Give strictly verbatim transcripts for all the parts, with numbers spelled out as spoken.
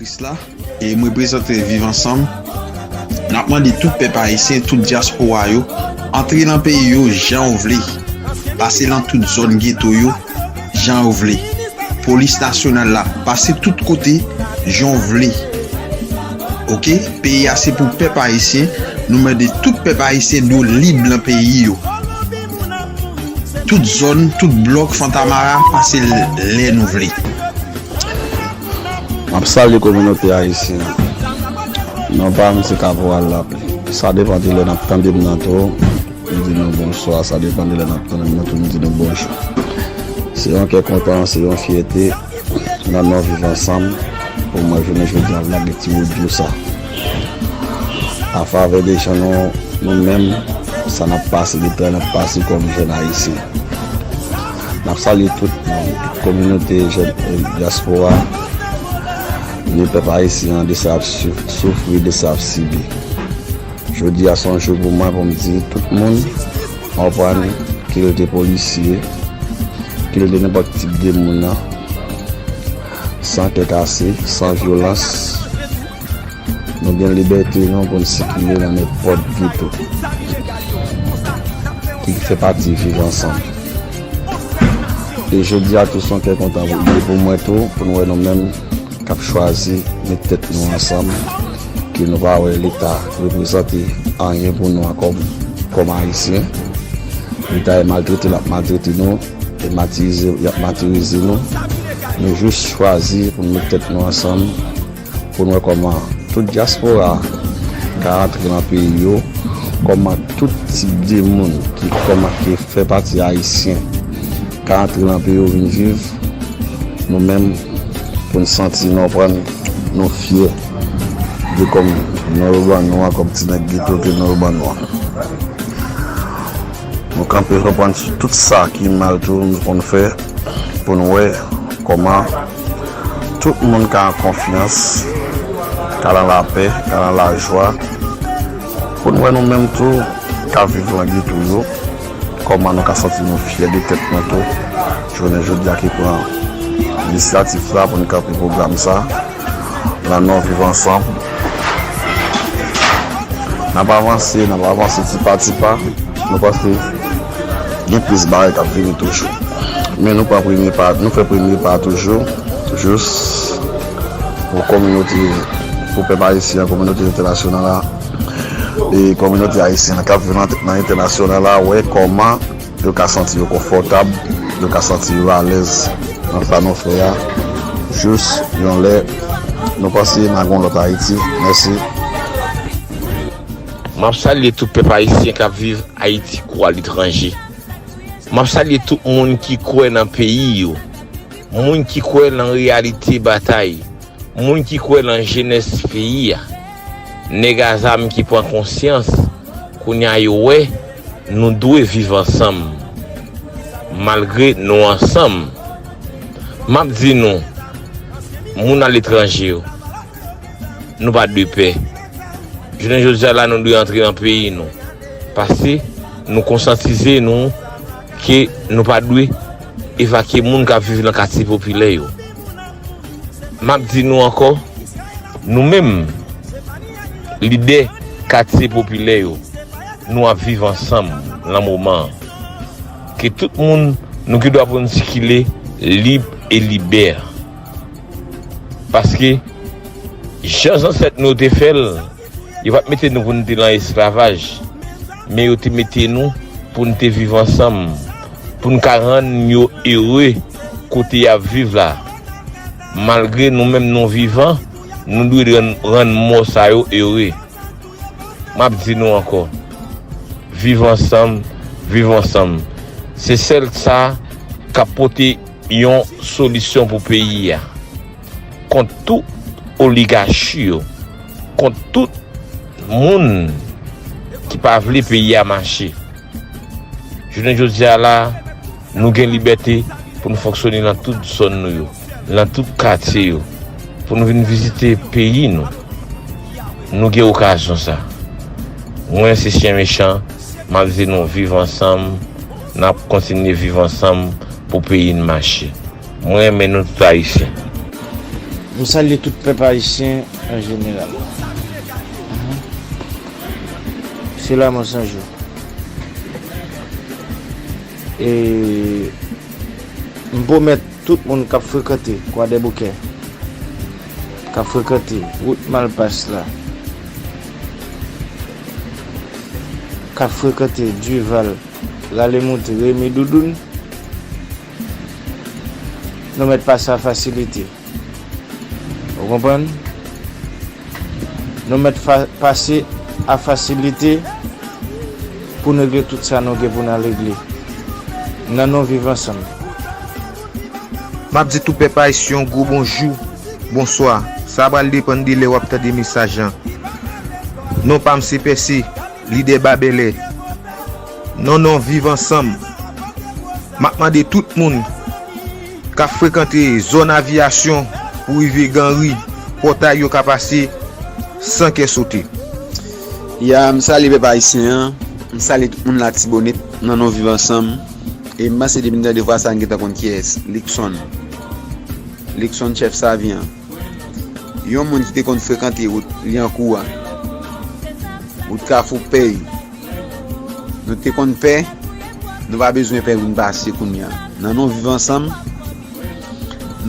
Kris la, e m reprezante Viv Ansanm. N ap mande tout pèp ayisyen, tout dyaspora yo, antre nan peyi yo jan w vle. Pase nan tout zòn geto yo jan w vle. Polis nasyonal la, pase tout kote jan w vle. Oke? Peyi a se pou pèp ayisyen. Nou mande tout pèp ayisyen dwe lib nan peyi yo. Tout zòn, tout blòk Fontamara, pase l- lè nou vle. M ap salye kominote ayisyen an. Non pa m se Kaporal Lapli. Sa depann de lè n ap tande m nan tou. M di nou bonswa, sa depann de lè n ap tande m nan tou, m di nou bonjou. Se yon kè kontan, se yon fyète nan non Viv Ansanm pou mwen jounen jodi a lage ti odyo sa. Afavè de jan nou, nou menm, sa n ap pase, de tan n ap pase kòm jèn ayisyen. N ap salye tout moun, tout kominote jèn, eh, dyaspora, ni pèp ayisyen an de sa ap souf- soufri, de sa ap sibi. Jodi a se yon jou pou mwen pou m di tout moun, w konprann, kil te polisye, kil te nenpòt tip de moun nan, san kè kase, san vyolans, nou gen libète nou pou n sikile nan nenpòt geto ki fè pati Viv Ansanm. E jodi a tou se yon kè kontan pou, pou mwen tou, pou n wè nou menm k ap chwazi met tèt nou ansanm, ke nou pa wè Leta reprezante anyen pou nou an kòm, kòm Ayisyen. Leta e maltrete l ap maltrete nou, e matirize y ap matirize nou. Nou jis chwazi pou n met tèt nou ansanm, pou n wè kòman tout dyaspora ka antre nan peyi yo, kòman tout tip de moun ki kòman ki fè pati ayisyen ka antre nan peyi yo vin viv, nou menm pou n santi nou pran nou fyè de kòm non yo ban nou an, kòm ti nèg geto ke non yo ban nou an. Nou kanpe repann sou tout sa ki mal tou nou konn fè pou n wè kòman tout moun ka an konfyans, ka nan lapè, ka nan lajwa, pou n wè nou menm tou ka viv nan geto yo, kòman nou ka santi nou fyè de tèt nou tou, jounen jodi a ki pran inisyativ sa pou n kanpe pwogram sa. Nan non Viv Ansanm. N ap avanse, n ap avanse ti pa ti pa. Nou panse gen plis bagay k ap vini toujou. Men nou pran premye pa, nou fè premye pa toujou. Jis pou kominote, pou pèp ayisyen an, kominote entènasyonal la, e kominote ayisyen an k ap viv nan, nan entènasyonal la, wè kòman yo ka santi yo konfòtab, yo ka santi yo alèz nan sa nou fè a. Jis yon lè, nou panse n a gen yon lòt Ayiti. Mèsi. M ap salye tout pèp ayisyen k ap viv Ayiti kou aletranje. M ap salye tout moun ki kwè nan peyi yo, moun ki kwè nan reyalite batay, moun ki kwè nan jenès peyi a. Nèg a zam ki pran konsyans, kounye a yo wè nou dwe viv ansanm. Malgre nou ansanm, m ap di nou, moun aletranje yo, nou pa dwe pè. Jounen jodi a la, nou dwe antre nan peyi nou. Paske nou konsantize nou ke nou pa dwe evakye moun k ap viv nan katye popilè yo. M ap di nou ankò, nou menm, lidè katye popilè yo, nou ap viv ansanm nan moman an. Ke tout moun, nou gen dwa pou n sikile lib e libè. Paske, jan zansèt nou yo te fè l, yo pa t mete nou pou n te nan esklavaj, men yo te mete nou pou n te viv ansanm, pou n ka rann yo ere kote y ap viv la. Malgre nou menm nou vivan, nou dwe rann, rann mò sa yo ere. M ap di nou ankò, viv ansanm, viv ansanm. Se sèl sa k ap pote yon solisyon pou peyi a. Kont tout oligachi yo, kont tout moun ki pa vle peyi a mache. Jounen jodi a la, nou gen libète pou n fonksyone nan tout zòn nou yo, nan tout katye yo, pou n vin vizite peyi nou. Nou gen okazyon sa. Mwen se Chyen Mechan, m ap di nou viv ansanm, n ap kontinye viv ansanm pou peyi n mache. Mwen renmen nou tout Ayisyen. M salye tout pèp ayisyen an jeneral. Se la mwen san jou. E m pwomèt tout moun k ap frekante Kwadèboukè, k ap frekante wout Malpas la, k ap frekante Dival, Rale Mouti, Remi Doudoun, nou mèt pase a fasilite. Ou konprann? Nou mèt fa- pase a fasilite pou n regle tout sa nou gen pou n al regle. Nan non viv ansanm. M ap di tout pèp ayisyen yon gwo bonjou, bonswa. Sa pral depann de lè w ap tande mesaj lan. Non pa m se Pèse, lidè Babèlè. Non non viv ansanm. M ap mande tout moun k ap frekante zòn aviyasyon pou rive Ganri, pòtay yo ka pase san kè sote. Ya, m salye pèp ayisyen an, m salye tout moun Latibonit nan non viv ansanm. E m panse depi m tande vwa sa a, m gentan konn kiyès, Luckson. Luckson chèf Savi an. Yon moun ki te konn frekante wout Lyankou a, wout Kafou Pèy. Nou te konn pè, nou pa bezwen pè pou n pase kounye a. Nan non viv ansanm,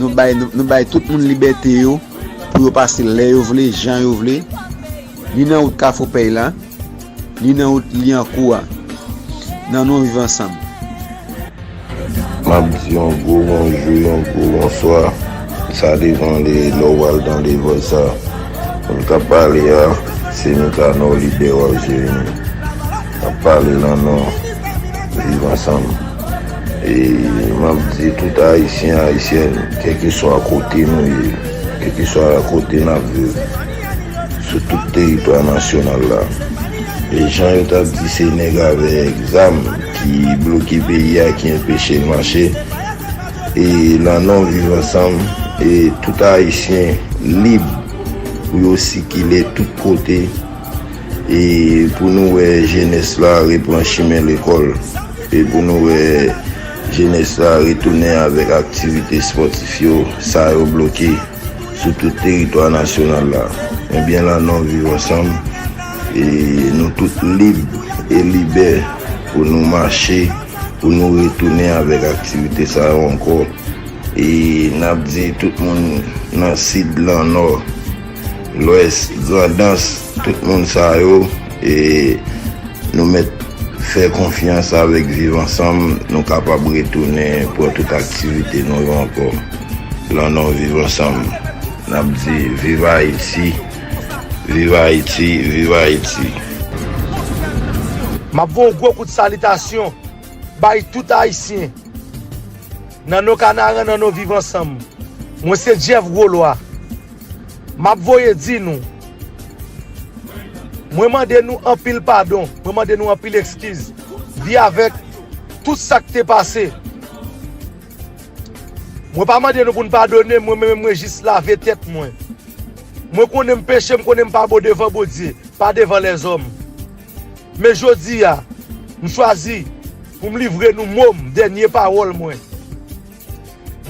nou bay, nou, nou bay tout moun libète yo pou yo pase lè yo vle, jan yo vle, ni nan wout Kafou Pèy la, ni nan wout Lyankou a. Nan non viv ansanm. M ap di yon gwo bonjou, yon gwo bonswa. Sa depann de lè w al tande vwa sa. Moun k ap pale a, se Nikanò, lidè Wòl Jeremi. M ap pale nan non Viv Ansanm. E m ap di tout Ayisyen, Ayisyèn, kèlkeswa kote nou ye, kèlkeswa kote n ap viv, sou tout teritwa nasyonal la. E jan yo t ap di, se nèg avèk zam ki bloke peyi a, ki anpeche l mache. E nan non Viv Ansanm, e tout Ayisyen lib pou yo sikile tout kote, e pou nou wè jenès la repran chimen lekòl, e pou nou wè jenès la retounen avèk aktivite espòtif yo, sa yo bloke sou tout teritwa nasyonal la. Ebyen, nan non Viv Ansanm, e nou tout lib e libè pou nou mache, pou nou retounen avèk aktivite sa yo ankò. E n ap di tout moun nan Sid, nan Nò, Lwès, Grandans, tout moun sa yo, e nou mèt fè konfyans avèk Viv Ansanm, nou kapab retounen pran tout aktivite nou yo ankò. Nan non Viv Ansanm, n ap di, viv Ayiti, viv Ayiti, viv Ayiti. M ap voye yon gwo kout salitasyon bay tout Ayisyen. Nan non Kanaran, nan non Viv Ansanm. Mwen se Jeff Gwolwa. M ap voye di nou. Mwen mande nou anpil padon. Mwen mande nou anpil ekskiz. Vye avèk tout sa k te pase. Mwen pa mande nou pou n padone, mwen menm mwen jis lave tèt mwen. Mwen konnen m peche, m konnen m pa bon devan Bondye, pa devan lèzòm. Men jodi a, m chwazi pou m livre nou mo m, dènye pawòl mwen.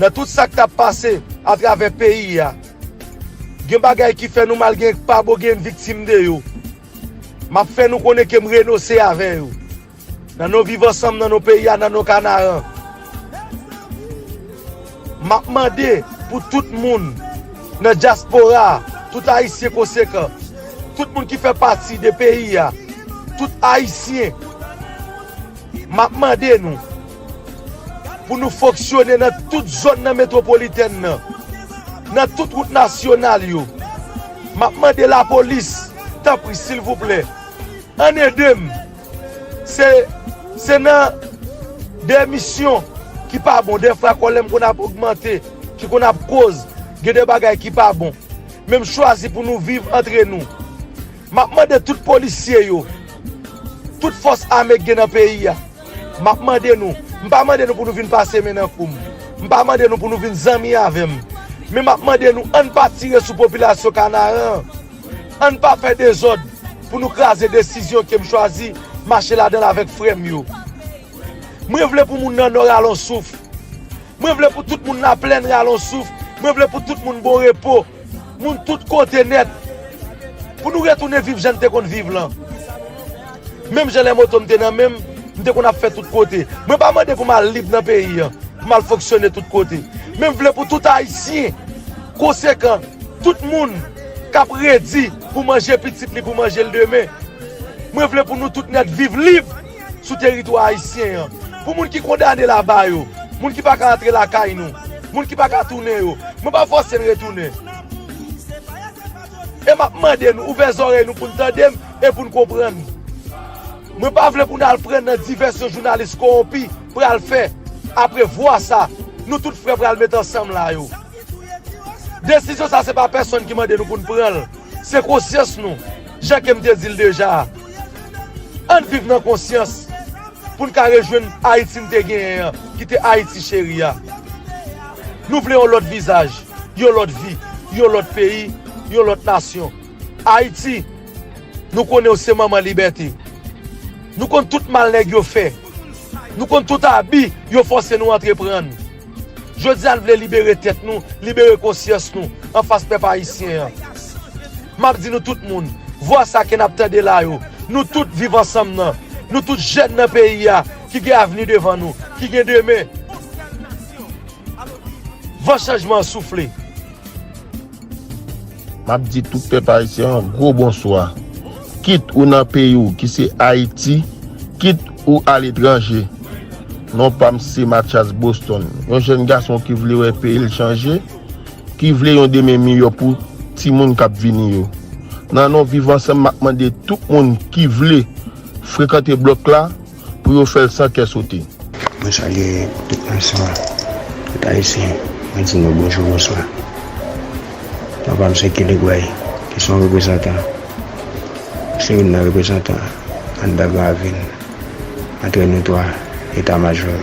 Nan tout sa k t ap pase atravè peyi a, gen bagay ki fè nou mal, gen pa bon, gen viktim de yo. M ap fè nou konnen ke m renonse avè yo. Nan non Viv Ansanm, nan non peyi a, nan non Kanaran. M ap mande pou tout moun nan dyaspora a, tout Ayisyen konsekan, tout moun ki fè pati de peyi a, tout Ayisyen, m ap mande nou pou nou fonksyone nan tout zòn nan metwopolitèn nan, nan tout wout nasyonal yo. M ap mande lapolis, tanpri, silvouplè, ann ede m. Se, se nan de misyon ki pa bon. Dèfwa kòlè m konn ap ogmante, ki konn ap koz gen de bagay ki pa bon. Men m chwazi pou nou viv antre nou. M ap mande tout polisye yo, tout fòs ame k gen nan peyi a, m ap mande nou, m pa mande nou pou nou vin pase men nan kou m. M pa mande nou pou nou vin zanmi avè m. Men m ap mande nou, ann pa tire sou popilasyon Kanaran an. Ann pa fè dezòd pou nou kraze desizyon ke m chwazi mache ladan l avèk frè m yo. Mwen vle pou moun nan Nò rale yon souf. Mwen vle pou tout moun Laplèn rale yon souf, Mwen vle pou tout moun bon repo. Moun tout kote nèt. Pou nou retounen viv jan n te konn viv lan. Menm jan lè moto m te nan men m, m te konn ap fè tout kote. Mwen pa mande pou m al lib nan peyi an, pou m al fonksyone tout kote. Men m vle pou tout Ayisyen konsekan, tout moun k ap redi pou manje pitit li, pou manje l demen. Mwen vle pou nou tout nèt viv lib sou teritwa ayisyen an. Pou moun ki kondane laba yo, moun ki pa ka antre lakay nou, moun ki pa ka tounen yo, mwen pa fòse n retounen. E m ap mande nou ouvè zòrèy nou pou n tande m e pou n konprann. Mwen pa vle pou n al pran nan divèsyon jounalis kowonpi pral fè. Apre vwa sa, nou tout frè pral met ansanm la yo. Desizyon sa se pa pèsonn ki mande nou pou n pran l. Se konsyans nou. Jan ke m te di l deja a. Ann viv nan konsyans pou n ka rejwenn Ayiti n te genyen an, ki te Ayiti cheri a. Nou vle yon lòt vizaj, yon lòt vi, yon lòt peyi, yon lòt nasyon. Ayiti, nou konnen w se manman libète. Nou konn tout mal nèg yo fè. Nou konn tout abi yo fòse nou antreprann. Jodi a n vle libere tèt nou, libere konsyans nou anfas pèp ayisyen an. M ap di nou tout moun, vwa sa ke n ap tande la yo, nou tout viv ansanm nan, nou tout jèn nan peyi a ki gen avni devan nou, ki gen demen. Van chanjman an soufle. M ap di tout pèp ayisyen an gwo bonswa. Kit ou nan peyi w ki se Ayiti, kit ou aletranje. Non pa m se Mathias Boston, yon jèn gason ki vle wè peyi l chanje, ki vle yon demen miyò pou timoun k ap vini yo. Nan non Viv Ansanm, m ap mande tout moun ki vle frekante blòk la pou yo fè l san kè sote. Mwen salye tout nasyon an, tout Ayisyen. Mwen di nou bonjou, bonswa. Papa m se Kelly Gway, ki se yon reprezantan, se youn nan reprezantan anndan Gran Ravin, antre nou twa eta majò yo.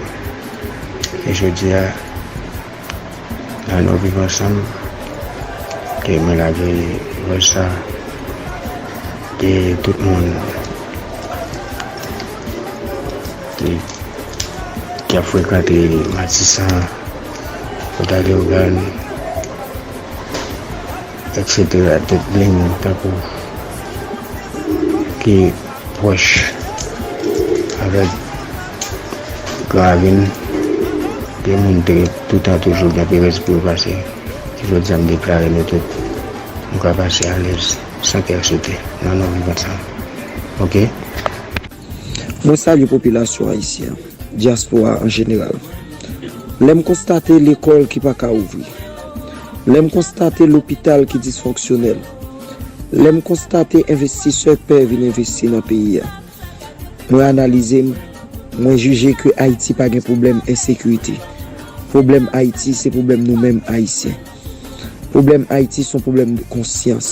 E jodi a, nan non Viv Ansanm, ke mwen lage vòs sa, ke tout moun ki ki ap frekante Matisan, Pòta Leyogàn, etsetera, Tèt Bling, tankou ki pwòch avèk Gran Ravin, ke moun te toutan toujou gen perèz pou yo pase. Jodi a, m deklare nou tout, nou ka pase alèz, san kè sote, nan non Viv Ansanm. Oke? Mwen salye popilasyon ayisyen an, dyaspora an jeneral. Lè m konstate lekòl ki pa ka ouvri, lè m konstate lopital ki disfonksyonèl, lè m konstate envestisè pè vin envesti nan peyi a, mwen analize m, mwen jije ke Ayiti pa gen pwoblèm ensekirite. Pwoblèm Ayiti se pwoblèm nou menm Ayisyen. Pwoblèm Ayiti se yon pwoblèm de konsyans.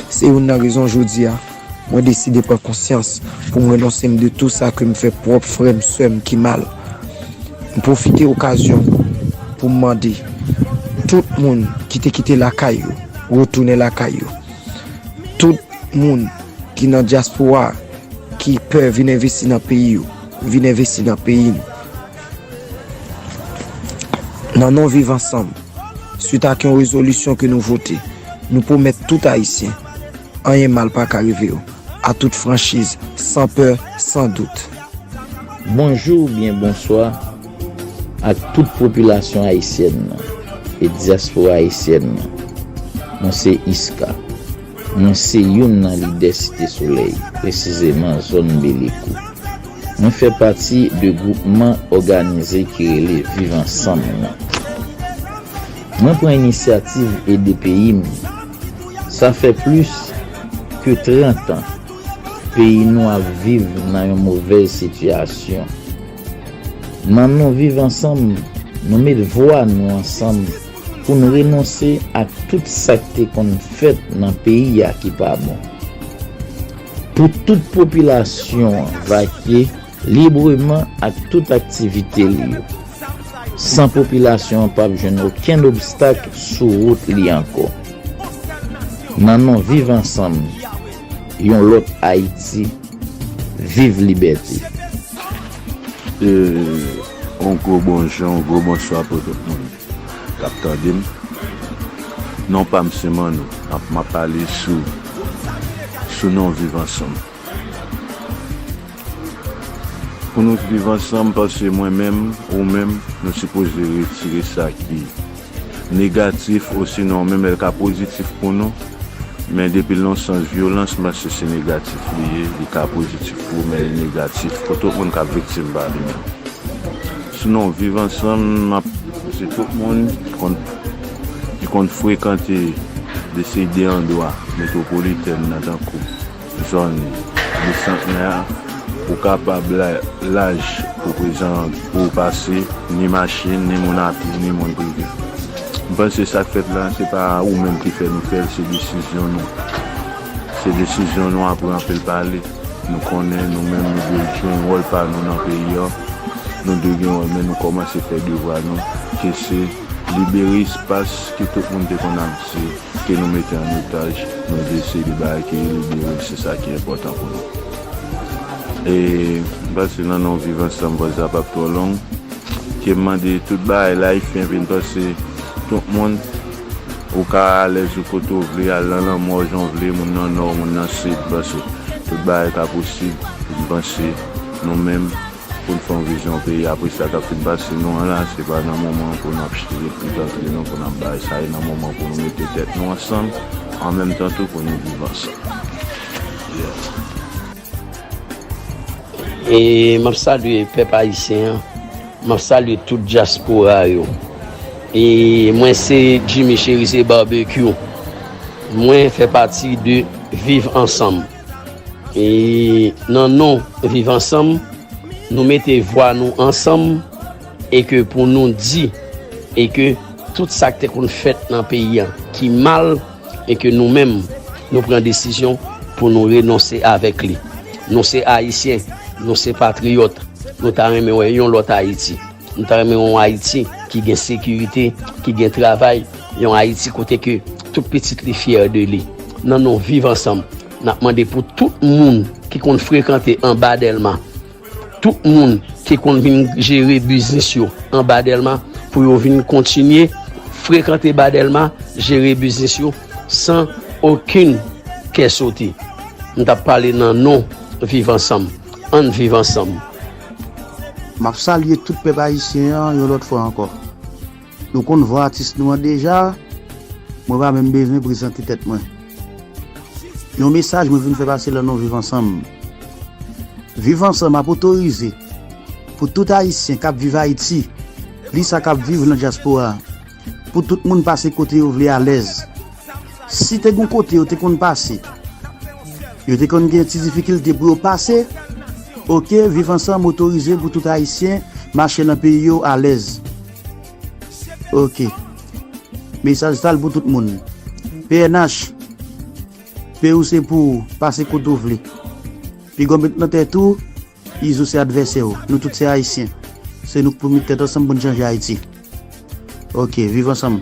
Se youn nan rezon jodi a mwen deside pran konsyans pou m renonse m de tou sa ke m fè pwòp frè m, sè m ki mal. M pwofite okazyon pou m mande tout moun ki te kite lakay yo retounen lakay yo. Tout moun ki nan dyaspora ki pè vin envesti nan peyi yo, vin envesti nan peyi nou. Nan non Viv Ansanm, swit ak yon rezolisyon ke nou vote, nou pwomèt tout Ayisyen, anyen mal pa ka rive yo, a tout franchiz, san pè, san dout. Bonjou oubyen bonswa ak tout popilasyon ayisyèn nan e dyaspora ayisyèn nan. Mwen se Iska. Mwen se youn nan lidè Site Solèy, presizeman zòn Belekou. Mwen fè pati de gwoupman òganize ki rele Viv Ansanm nan. Mwen pran inisyativ ede peyi m. Sa fè plis ke trant an peyi nou ap viv nan yon movèz sitiyasyon. Nan non Viv Ansanm, nou met vwa nou ansanm pou n renonse ak tout sa k te konn fèt nan peyi a ki pa bon. Pou tout popilasyon an vakye libreman ak tout aktivite li yo, san popilasyon an p ap jwenn okenn obstak sou wout li ankò. Nan non Viv Ansanm, yon lòt Ayiti, viv libète! E yon gwo bonjou, yon gwo bonswa pou tout moun k ap tande m. Non pa m se Manno, m ap, m ap pale sou, sou non Viv Ansanm. Pou nou viv ansanm, paske mwen menm, ou menm, nou sipoze retire sa ki negatif, osinon menm lè l ka pozitif pou nou, men depi l nan sans vyolans, m panse se negatif li ye, li ka pozitif pou ou, men li negatif pou tout moun k ap viktim pa li menm. Sinon, viv ansanm, m ap, se tout moun ki konn, ki konn frekante de seri de andwa metwopolitèn nan, tankou zòn Bisantnè a, ou kapab la, laj pou prezan pou ou pase, ni machin, ni moun a pye, ni moun prive. M panse sa k fèt la, se pa ou menm ki fè nou fè l, se desizyon nou. Se desizyon nou apre anpil pale. Nou konnen nou menm nou dwe jwe wòl pa nou nan peyi a. Nou dwe gen wòl, men nou kòmanse fè devwa nou, ke se libere espas ke tout moun te konn ap di, ke nou mete an otaj, nou deside bagay ki libere, se sa ki enpòtan pou nou. E, m panse nan non Viv Ansanm, vwaz la p ap twò long. Ke m mande tout bagay la, Ayisyen vin pase tout moun, ou ka alèz ou kote w vle, al nan lanmò jan w vle, moun nan nò, moun nan sid, pase tout bagay ka posib, vin panse nou menm, pou n fè yon vizyon peyi apre sa k ap fin pase nou an la, se pa nan moman pou n ap chire pit antre nou, pou n ap bay sa, e nan moman pou nou mete tèt nou ansanm, an menm tan tou pou nou viv ansanm. Yeah. E m ap salye pèp ayisyen an, m ap salye tout dyaspora yo. E mwen se Jimmy Cherizier Barbecue. Mwen fè pati de Viv Ansanm. E nan non Viv Ansanm, nou mete vwa nou ansanm e ke pou nou di e ke tout sa k te konn fèt nan peyi a ki mal e ke nou menm, nou pran desizyon pou nou renonse avèk li. Nou se Ayisyen, nou se patriyòt, nou ta renmen wè yon lòt Ayiti. Nou ta renmen wè yon Ayiti ki gen sekirite, ki gen travay, yon Ayiti kote ke tout pitit li fyè de li. Nan non Viv Ansanm, n ap mande pou tout moun ki konn frekante anba Dèlma, tout moun ki konn vin jere biznis yo anba Dèlma, pou yo vin kontinye frekante ba Dèlma, jere biznis yo san okenn kè sote. M t ap pale nan non Viv Ansanm. Ann viv ansanm. M ap salye tout pèp ayisyen an yon lòt fwa ankò. Nou konn vwa atis nou an deja, mwen pa menm bezwen prezante tèt mwen. Yon mesaj mwen vin fè pase nan non Viv Ansanm. Viv Ansanm ap otorize pou tout Ayisyen k ap viv Ayiti, plis sa k ap viv nan dyaspora, pou tout moun pase kote yo vle alèz. Si te gen yon kote yo te konn pase, yo te konn gen ti difikilte pou yo pase, oke, Viv Ansanm otorize pou tout Ayisyen mache nan peyi yo alèz. Oke. Mesaj sa l pou tout moun. P N H, peyi w se pou w, pase kote w vle. Piga w met nan tèt ou, Izo se advèsè w. Nou tout se Ayisyen. Se nou k pou met tèt ansanm pou n chanje Ayiti. Oke, viv ansanm.